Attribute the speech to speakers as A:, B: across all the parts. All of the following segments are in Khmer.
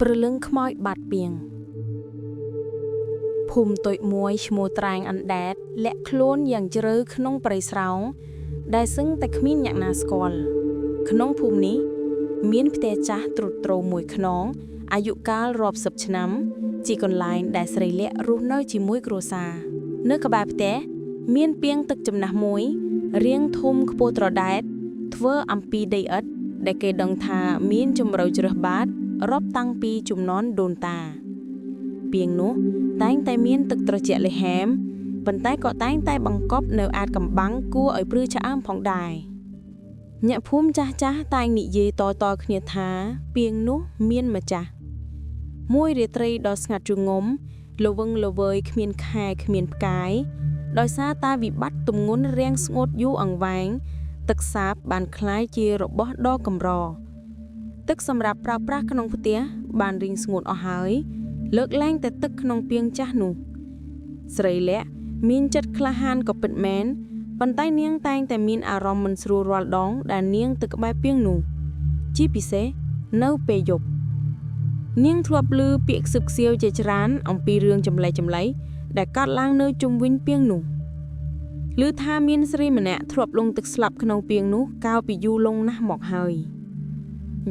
A: ព្រលឹងខ្មោចបាត់ពីងភូមិតូចមួយឈ្មោះត្រែងអណ្ដែតលាក់ខ្លួនយ៉ាងជ្រៅក្នុងព្រៃស្រោង ដែលសឹងតែគ្មានអ្នកណាស្គាល់ក្នុងភូមិនេះ មានផ្ទះចាស់ទ្រុឌទ្រោមមួយខ្នងអាយុកាលរាប់សិបឆ្នាំ ជាកន្លែងដែលស្រីលក្ខណ៍រស់នៅជាមួយគ្រួសារនៅក្បែរផ្ទះមានពាងទឹកចំណាស់មួយ រាងធំខ្ពស់ត្រដែតធ្វើអំពីដីឥដ្ឋដែលគេដឹងថាមានជម្រៅជ្រះបាតរាប់តាំងពីជំនាន់ដូនតា ពាងនោះតែងតែមានទឹកត្រជាក់លិហែមប៉ុន្តែក៏តែងតែបង្កប់នៅអាតកំបាំងគួរឲ្យព្រឺឆ្អើមផងដែរ អ្នកភូមិចាស់ចាស់តែងនិយាយតៗគ្នាថា ពាងនោះមានម្ចាស់មួយរាត្រីដ៏ស្ងាត់ជ្រងំល្វឹងល្វើយគ្មានខែគ្មានផ្កាយដោយសារតែវិបត្តិទម្ងន់រាំងស្ងួតយូរអង្វែងទឹកសាបបានក្លាយជារបស់ដ៏កម្រ ទឹកសម្រាប់ប្រើប្រាស់ក្នុងផ្ទះបានរីងស្ងួតអស់ហើយ លើកលែងតែទឹកក្នុងពាងចាស់នោះ ស្រីលក្ខណ៍មានចិត្តក្លាហានក៏ពិតមែនប៉ុន្តែនាងតែងតែមានអារម្មណ៍មិនស្រួលរាល់ដងដែលនាងទៅក្បែរពាងនោះ ជាពិសេសនៅពេលយប់នាងធ្លាប់ឮពាក្យខ្សឹបខ្សៀវជាច្រើនអំពីរឿងចម្លែកៗដែលកើតឡើងនៅជុំវិញពាងនោះឮថាមានស្រីម្នាក់ធ្លាប់លង់ទឹកស្លាប់ក្នុងពាងនោះកាលពីយូរលង់ណាស់មកហើយ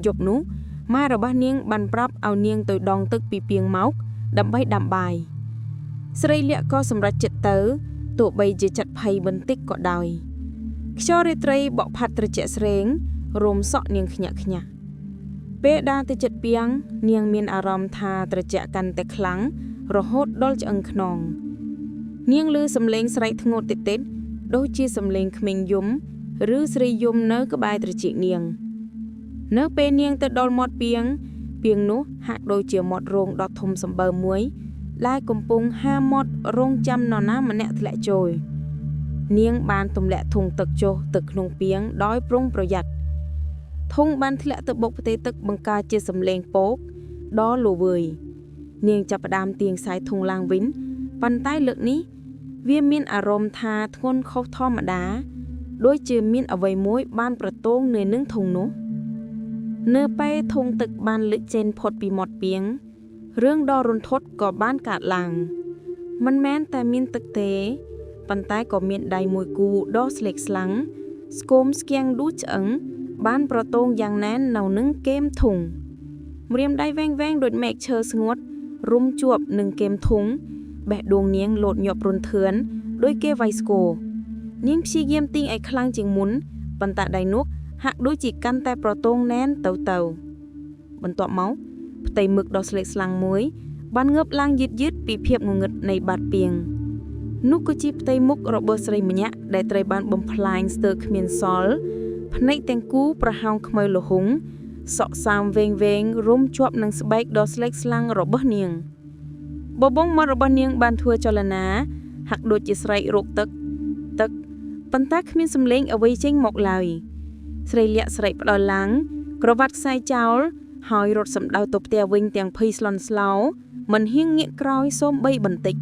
A: យប់នោះម៉ែរបស់នាងបានប្រាប់ឲ្យនាងទៅដងទឹកពីពាងមកដើម្បីដាំបាយ ស្រីលក្ខណ៍ក៏សម្រេចចិត្តទៅទោះបីជាចិត្តភ័យបន្តិចក៏ដោយខ្យល់រាត្រីបក់ផាត់ត្រជាក់ស្រេងរោមសក់នាងខ្ញាក់ខ្ញាក់ពេលដើរទៅចិត្តពាង នាងមានអារម្មណ៍ថាត្រជាក់កាន់តែខ្លាំងរហូតដល់ឆ្អឹងខ្នង នាងឮសំឡេងស្រែកធ្ងោតតិចៗដូចជាសំឡេងក្មេងយំ ឬស្រីយំនៅក្បែរត្រចៀកនាង នៅពេលនាងទៅដល់មាត់ពាង ពាងនោះហាក់ដូចជាមាត់រោងដ៏ធំសម្បើមមួយ ដែលកំពុងហាមាត់រងចាំនរណាម្នាក់ធ្លាក់ចូល នាងបានទម្លាក់ធុងទឹកចុះទៅក្នុងពាងដោយប្រុងប្រយ័ត្នធុងបានធ្លាក់ទៅបុកផ្ទៃទឹកបង្កើតជាសំឡេងពោកដ៏ល្វើយនាងចាប់ផ្ដើមទាញខ្សែធុងឡើងវិញប៉ុន្តែលើកនេះ វាមានអារម្មណ៍ថាធ្ងន់ខុសធម្មតា ដូចជាមានអ្វីមួយបានប្រទងនៅនឹងធុងនោះ នៅពេលធុងទឹកបានលេចចេញផុតពីមាត់ពាង រឿងដ៏រន្ធត់ក៏បានកើតឡើង មិនមែនតែមានទឹកទេប៉ុន្តែក៏មានដៃមួយគូដ៏ស្លេកស្លាំងស្គមស្គាំងដូចឆ្អឹង បានប្រទងយ៉ាងណែននៅនឹងគែមធុងម្រាមដៃវែងៗដូចមែកឈើស្ងួត រុំជួបនឹងគែមធុងបេះដូងនាងលោតញាប់រន្ធឿនដោយគេវាយស្គរនាងព្យាយាមទាញឲ្យខ្លាំងជាងមុនប៉ុន្តែដៃនោះហាក់ដូចជាកាន់តែប្រទងណែនទៅទៅ បន្ទាប់មកផ្ទៃមឹកដ៏ស្លេកស្លាំងមួយ បានងើបឡើងយឺតៗពីភាពងងឹតនៃបាតពាងនោះក៏ជាផ្ទៃមុខរបស់ស្រីម្នាក់ដែលត្រូវបានបំផ្លាញស្ទើរគ្មានសល់ភ្នែកទាំងគូប្រហោងខ្មៅល្ហុងសក់សាមវែងវែងរុំជាប់នឹងស្បែកដ៏ស្លេកស្លាំងរបស់នាង បបងមាត់របស់នាងបានធ្វើចលនាហាក់ដូចជាស្រែករកទឹក ទឹកប៉ុន្តែគ្មានសម្លេងអ្វីចេញមកឡើយស្រីលាក់ស្រែកផ្ដល់ឡើងក្រវ៉ាត់ខ្សែចោល ហើយរត់សម្ដៅទៅផ្ទះវិញទាំងភ័យស្លន់ស្លោមិនហ៊ានងាកក្រោយសូម្បីបន្តិច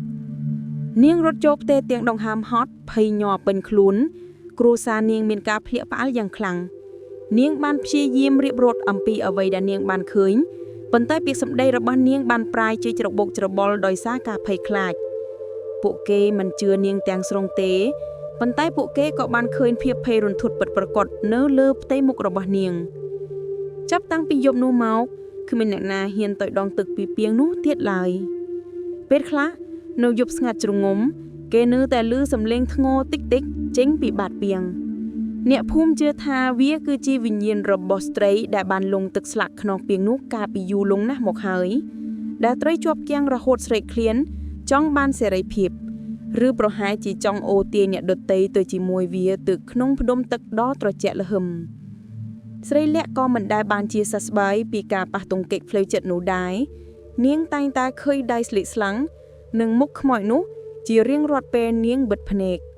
A: នាងរត់ចូលផ្ទះទាំងដង្ហើមហត់ភ័យញ័រពេញខ្លួន គ្រួសារនាងមានការភ្ញាក់ផ្អើលយ៉ាងខ្លាំងនាងបានព្យាយាមរៀបរាប់អំពីអ្វីដែលនាងបានឃើញប៉ុន្តែពាក្យសម្ដីរបស់នាងបានប្រែជាច្របូកច្របល់ដោយសារការភ័យខ្លាច ពួកគេមិនជឿនាងទាំងស្រុងទេប៉ុន្តែពួកគេក៏បានឃើញភាពភ័យរន្ធត់ពិតប្រាកដនៅលើផ្ទៃមុខរបស់នាង ចាប់តាំងពីយប់នោះមកគ្មានអ្នកណាហ៊ានទៅដងទឹកពីពាងនោះទៀតឡើយពេលខ្លះនៅយប់ស្ងាត់ជ្រងំ គេនៅតែឮសំឡេងធ្ងរតិចតិចៗចេញពីបាតពាង អ្នកភូមិជឿថាវាគឺជាវិញ្ញាណរបស់ស្ត្រីដែលបានលង់ទឹកស្លាក់ក្នុងពាងនោះកាលពីយូរលង់ណាស់មកហើយដែលត្រូវជាប់គាំងរហូតស្រេកឃ្លាន ចង់បានសេរីភាព ឬប្រហែលជាចង់អូសទាញអ្នកដទៃទៅជាមួយវាទៅក្នុងភ្នំទឹកដ៏ត្រជាក់ល្ហឹម ស្រីលក្ខណ៍ក៏មិនដែលបានជាសះស្បើយពីការប៉ះទង្គិចផ្លូវចិត្តនោះដែរនាងតែងតែឃើញដៃស្លៀកស្លាំងនិងមុខខ្មោចនោះជារៀងរាល់ពេលនាងបិទភ្នែក។